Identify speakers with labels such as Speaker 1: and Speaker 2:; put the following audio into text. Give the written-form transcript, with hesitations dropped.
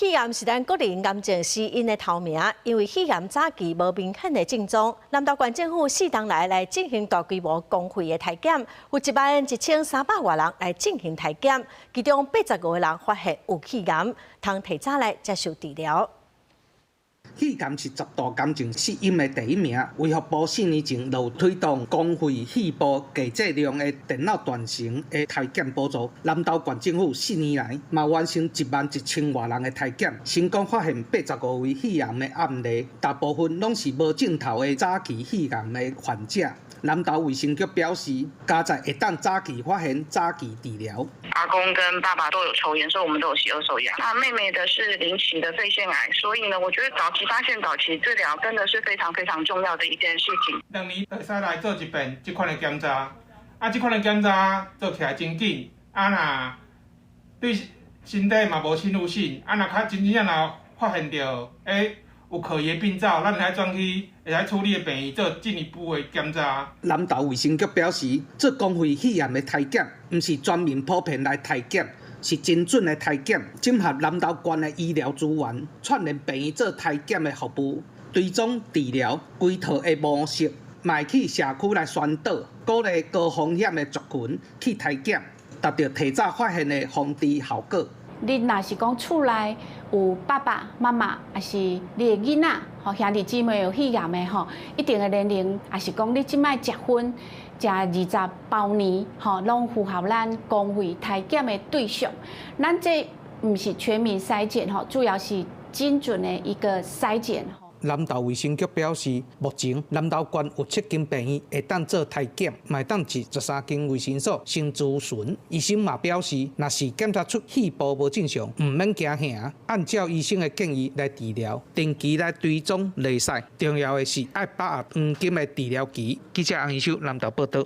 Speaker 1: 肺癌是咱國人癌症死因的頭名，因為肺癌早期無明顯的症狀，南投縣政府四冬來來進行大規模公費的篩檢，有11,300外人來進行篩檢，其中85個人發現有肺癌，通提早來接受治療。
Speaker 2: 肺癌是十大癌症死因的第一名。衛福部4年前就推動公費肺部低劑量的電腦斷層的篩檢補助。南投縣政府4年來嘛完成11,000外人的篩檢，成功發現85位肺癌的案例，大部分攏是無症頭的早期肺癌的患者。南投衛生局表示，佳哉會當早期發現、早期治療。
Speaker 3: 阿公跟爸爸都有抽菸，所以我們都有吸二手菸。那妹妹的是零期的肺腺癌，所以呢，我覺得早期發現、早期治療真的是非常非常重要的一件事情。
Speaker 4: 2年會使來做一遍這款的檢查，啊，這款的檢查做起來真緊，啊若對身體嘛無侵入性，啊若較真正若發現著，欸，有可疑的病灶，咱會使轉去會使處理的病院做進一步的檢查。
Speaker 2: 南投衛生局表示，做公費肺癌的篩檢，毋是全民普遍來篩檢，是精準的篩檢，整合南投縣的醫療資源，串聯病院做篩檢的服務，追蹤治療規套的模式，嘛會去社區來宣導，鼓勵高風險的族群去篩檢，達到提早發現的防治效果。
Speaker 5: 你若是講厝內有爸爸媽媽，抑是你的囡仔，吼兄弟姊妹有肺癌的吼，一定的年齡，抑是講你這擺結婚，食20包年，吼，攏符合咱公費篩檢的對象。咱這毋是全民篩檢，吼，主要是精準的一個篩檢。
Speaker 2: 南投衛生局表示，目前南投縣有七間病院會當做篩檢，嘛會當佇13間衛生所先諮詢。醫生嘛表示，若是檢查出肺部無正常，毋免驚嚇，按照醫生的建議來治療，定期來追蹤篩檢。重要的是愛把握黃金的治療期。記者洪義修南投報道。